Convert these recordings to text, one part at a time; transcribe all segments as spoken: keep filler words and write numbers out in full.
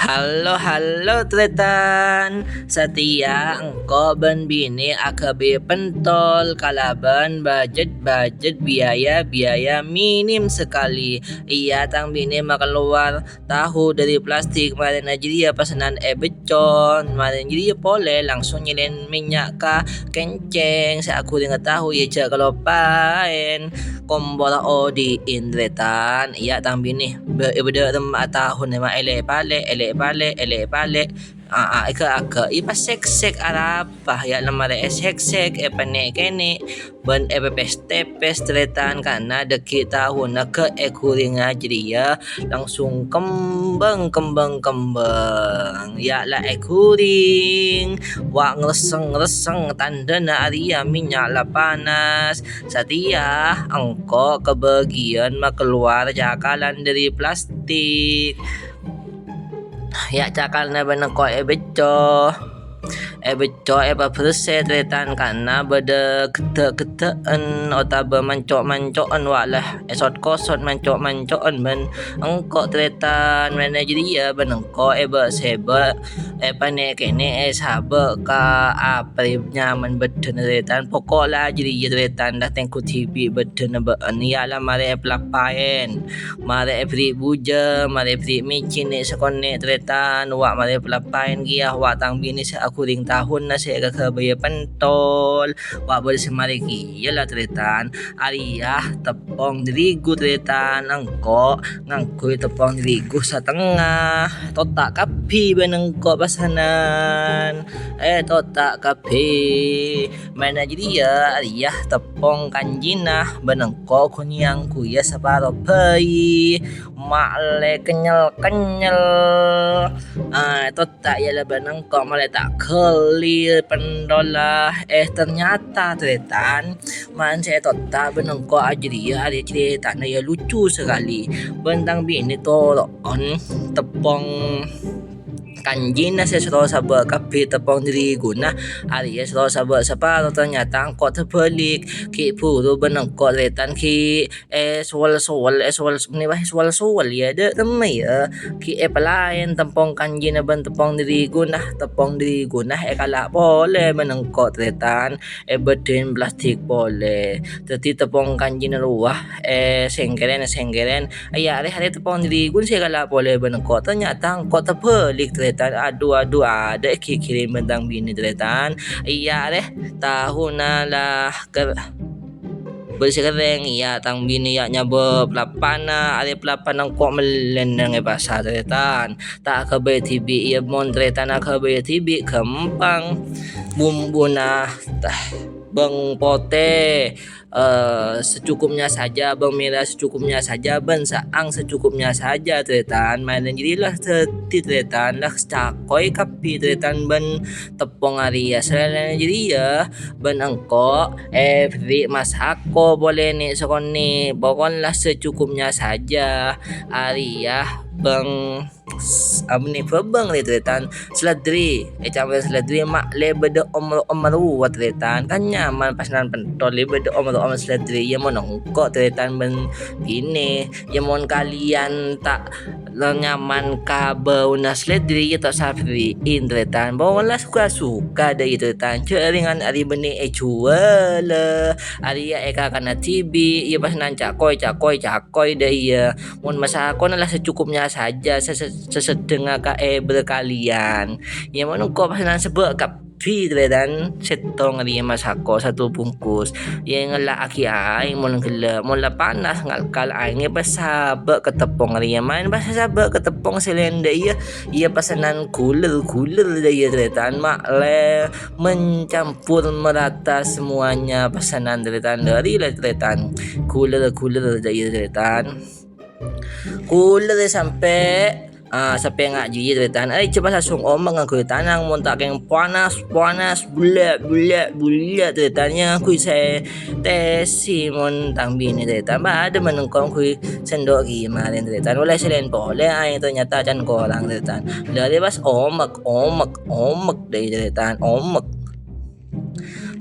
Halo, halo, Tretan. Satèya engko' bân binè aghâbây pentol kalabân bajèt-bajèt biaya-biaya minim sakalè. Iyâ, tang binè makalowar tahu dâri plastik, marèna jârèya pesenan è Beccon. Marèna jârèya polè langsung nyèlèn mènnya' ka kencèng sè aghurèngnga tahu, iyâ, jhâ' kaloppaèn. Kompol odi'in, Tretan. Iyâ, tang binè. Bâ-, bâdâ remma tahuna ma' èlè'-palè', èlè'-palè', èlè'-palè'. Aa, èghâ-aghâ, èpasèksèk arapa, iyâ, la marè èsèksèk, èpanè'-kènè', bân èpèpès-tèpès, Tretan, karna dâggi' tahuna ghâ' èghurèngnga jârèya langsung kembang, kembang, kembang. Iyâ, la èghurèng, wa' ngresseng-ngresseng, tandhâna arèya mènnya' la panas. Satèya engko' kabâgiyân makalowar cakalan dâri plastik. Iyâ, cakalanna bân engko' èbecco. Èbecco, èpabersè, Tretan, karna bâdâ gheddhâ'-gheddhâ'ân otabâ manco'-manco'ân, wa' la èsot-kosot manco'-manco'ân bân engko', Tretan. Marèna jârèya bân engko' èbâ'-sèbâ', èpanè'-kènè', èsabâ' ka aprè nyaman bâddhâna, Tretan. Pokok la jârèya, Tretan, la tèngghu dhibi' bâddhâna bâ'ân, iyâ la marè èpalappaèn. Marè èberri' bujâ, marè èberri' mècèn nè' sakonè', Tretan. Wa' marè èpalappaèn kèya, wa' tang binè sè aghurèng tahuna sè èkaghâbâyâ pentol. Wa' bâdâ sè marè kèya la, Tretan. Arèya teppong dâri ghu, Tretan. Engko' ngangghuy teppong dâri ghu satengnga. Totta' kabbhi bân engko' pesenan. Eh, totta' kabbhi. Marèna jârèya, arèya teppong kanjina bân engko' ghun èyangghuya saparo bhâi. Ma' lè kennyel-kennyel. Ah, totta' iyâ la bân engko' malè ta' ghâli pentolla. Eh, ternyata, Tretan, man sè totta' bân engko' ajârèya arèya caretana iyâ lucu sakalè. Bân tang binè toro'on teppong kanjina sè soro sabâ' kabbhi teppong dâri ghuna, arèya soro sabâ' saparo, ternyata engko' terbâlik. Ghi' buru bân engko', Tretan, ghi' èsowel-sowel, èsowel, mènè bâ èsowel-sowel, iyâ, dâ' remma, iyâ. Ghi' èpalaèn teppong kanjina bân teppong dâri ghuna, teppong dâri ghuna èkala' polè bân engko', Tretan. Èbâddhâ'in plastik polè. Dâddhi teppong kanjina rowa, eh, sèngkèrèn, sèngkèrèn. Iyâ, arè, arè teppong dâri ghun sè èkala' polè bân engko'. Ternyata engko' terbâlik, Tretan. Adu, adu, adâ' èghighiri bân tang binè, Tretan. Iyâ, arè, tahuna la ker-, bâdâ sè kerrèng, iyâ, tang binè, iyâ, nyabâ' palappana, arè palappana engko' mellèn neng è pasar, Tretan. Ta' aghâbây dhibi', iyâ, mon Tretan aghâbây dhibi', ghâmpang. Bumbuna, tah, bâng potè, eh, secukupnya saja, bâng mèra secukupnya saja, bân saang secukupnya saja, Tretan. Marèna jârèya la dâddhi, Tretan, la cakoy kabbhi, Tretan, bân teppong arèya. Salaèn jârèya, bân engko', eh, èberri' masako polè nè' sakonè'. Pokokna la secukupnya saja. Arèya, bâng s-, apa nè, bâbâng rè, Tretan. Seledri, ècampor seledri, ma' lè bâdâ om-, om rowa, Tretan. Kan nyaman pas nan pentol, lè bâdâ om-, om seledri. Iyâ, mon engko', Tretan, bân binè. Iyâ, mon kalian ta' nyaman ka bâuna seledri, iyâ ta' osa berri'in, Tretan. Pokokna suka-suka dâ' iyâ, Tretan. Jhâ' rèngan arè bânnè èjhuwâlâ. Arèya èkakana dhibi', iyâ pas nan cakoy, cakoy, cakoy dâ' iyâ. Mon masakona la secukupnya saja, se-, se-, sesedhengnga ka è berkalian. Iyâ, mon engko' pas nan sebâ' kabbhi, Tretan, sèttong rèya masako satu bungkus. Iyâ, ngella'aghi aèng mon ghellâ', mon la panas, ngalkal aèng, iyâ, pas sabâ' ka teppong rèya. Maèn pas sabâ' ka teppong sè laèn dâ' iyâ, iyâ, pesenan guler-guler dâ' iyâ, Tretan. Ma' lè mencampur merata semuanya pesenan, Tretan. Dâri la, Tretan. Guler-guler dâ' iyâ, Tretan. Kulâ rè sampè', ah, sampè' nga' jiyâ, Tretan. Ai, coba langsung omong ngangghuy tanang, mon ta' kèng panas, panas, bulâ', bulâ', bulâ', Tretan, ngangghuy sè tesi, mon tang binè, Tretan. Bâdâ men engko' ngangghuy sendok ghi' marèn, Tretan. Ollè sè laèn polè, ai, ternyata can korang, Tretan. Lari pas omek, omek, omek dâ' iyâ, Tretan, omek.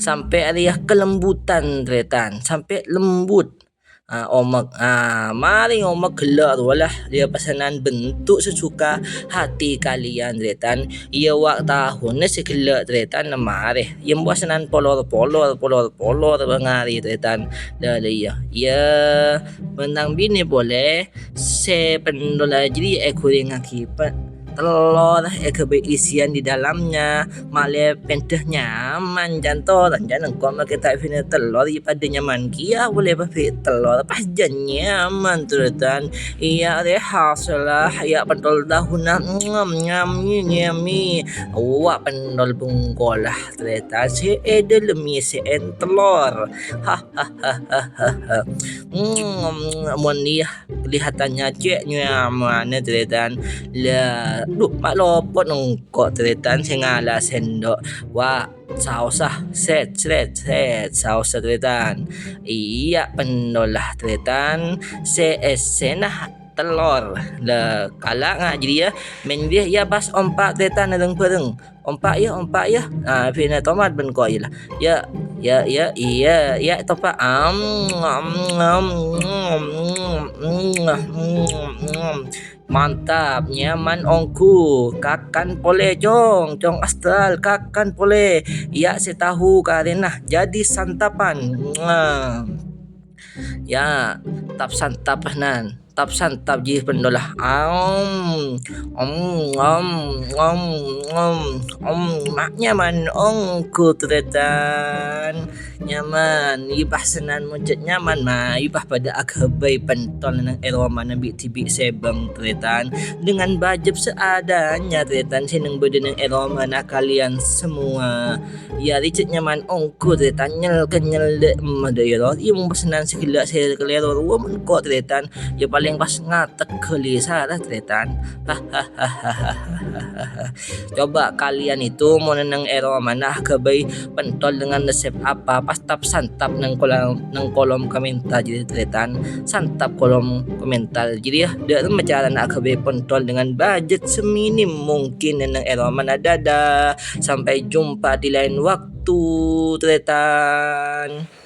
Sampè' arèya kelembutan, Tretan. Sampè' lembut. Ah, omek. Ah, marè ngomek ghellâ' rowa la, iyâ pesanan bentuk sesuka hati kalian, tarètan. Iyâ, wa' tahuna sè ghellâ', tarètan, marè. Iyâ, pesanan polor-polor, polor-polor, bângarè, tarètan. La, la, iyâ. Iyâ, bân tang binè polè, sè pendol jârèya èghurèngngaghi pe-, tellor èghâbây isian di dalamnya, malè pendhâ nyaman, can toron, can engko' makè ta' binè tellor, iyâ padâ nyaman kèya polè pabri' tellor, pas jân nyaman, tarètan. Iyâ, rè hasil la, iyâ, pentol tahuna, ngam, nyami, nyami. Wa' pentol bungkola, tarètan, sè è dâlem iyâ sè èntellor. Ha, ha, ha, ha, ha, ha. Hmm, mon iyâ kelihatannya cè' nyamanna, tarètan. La, duh, ma' lopot engko', tarètan, sè ngala' sèndok. Wa', saosa, sèt, sèt, sèt, saosa, tarètan. Iyâ, pendol la, tarètan. Sè èssèna tellor. La, kala' nga' jârèya, mèn jârèya, iyâ, pas ompa', tarètan, rèng-bhâreng. Ompa', iyâ, ompa', iyâ. Ah, binè tomat bân ko' iyâ la. Iyâ, iyâ, iyâ, iyâ, iyâ, topa'. Am, am, am, am, am, am, am, am. Mantap, nyaman ongghu. Kakan polè, Cong. Cong Astral, kakan polè. Iyâ, sè tahu karèna jadi santapan. Mwah. Iyâ, tap-santap nan. Tap-santap jiyâ pendol la. Am, om, om, om, om, om. Ma' nyaman ongghu, tarètan. Nyaman, iyâ pas sènan mojâ nyaman, ma', iyâ pas padâ aghâbây pentol neng è romana bi'-dhibi' sèbâng, tarètan. Dengan budget seadanya, tarètan, sè neng bâdâ neng è romana kalian semua. Iyâ, rèya cè' nyaman ongghu, tarètan, nyel-kenyel dâ' emma dâ' iyâ, ro. Iyâ, mon pas sènan sè ghellâ' sè kalèro rowa mon ko', tarètan. Iyâ, palèng pas ngateg ghâli sara, tarètan. Coba kalian itu mon neng è romana aghâbây pentol dengan resep apa, pas tap-santap neng kolam, neng kolom komentar jârèya, tarètan. Santap kolom komentar jârèya, dâ' remma carana aghâbây pentol dengan budget seminim mungkin neng è romana. Dadah, sampai jumpa di lain waktu, tarètan.